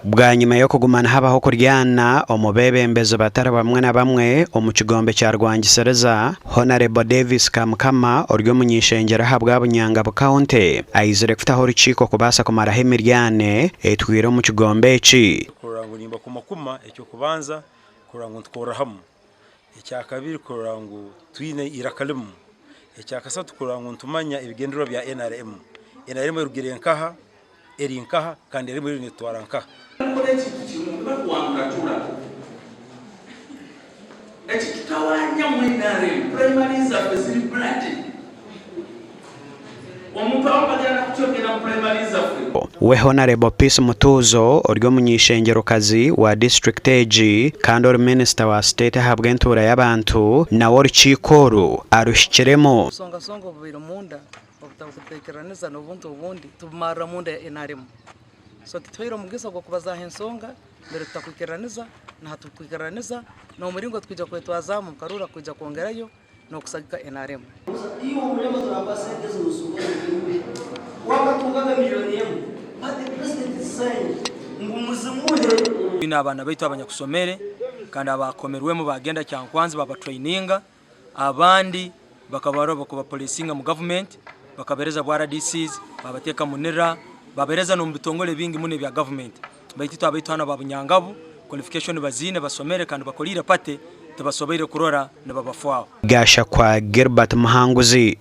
Bwanyima y'okuguma nihabaho okuryana omu beebembezi batari bamwe na bamwe omu kigombe kya Rwangisiriza, Honarebo Davis Kamukama ori omuny'ishengyero ahabwa Bunyangabu County aizire kutaho orukiiko kubaasa kumaraho emiryane etwire omu kigombe eki. Kurora ngu nimbakumakuma eky'okubanza kurora ngu nitukorera hamwe, ekyakabiri kurora ngu twine eiraka rimwe, ekyakasatu kurora ngu nitumanya ebigyendererwa bya nrm. Nrm erugire nkaha, eri nkaha kandi erimu eriyo neetutwara nkaha. Kukora ekintu kimwe nibakuwangura tura ekitutawanyamu nrm primaries zaffe ziri bloody omuntu abamu bagenda nakukyogera mu primaries zaffe. We Honarebo Peace Mutuuzo ori omuny'eishengyerokazi wa disiturikiti egi kandi ori minisita wa siteeti ahabw'entuura y'abantu nawe orukiiko oru aruhikiremu. Obusongasonga obubaire omunda obutakuteekeraniza n'obuntu obundi tubumarira munda ya nrm. So tituhaire omugisa gw'okubazaaho ensonga mbere tutakwikiraniza na hati tukwikiraniza n'omuringo twija kwetwazaamu omu karuuru akwija kwongerayo n'okusagika nrm. Twine abaana baitu abanyakusomere kandi abakomerwemu bagenda Kyankwanzi babatraininga abandi bakaba bakubapuresinga mu gavumenti bakabahereza bwa RDCs babateeka mu NIRA babahereza n'omu bitongore bingi muno ebya gavumenti baitu itwe abaitu hanu aba Bunyangabu qualification baziine basomere kandi bakoriire party tibasoboire kurora nibabafwaho. Gashakwa Gilbert Muhanguzi.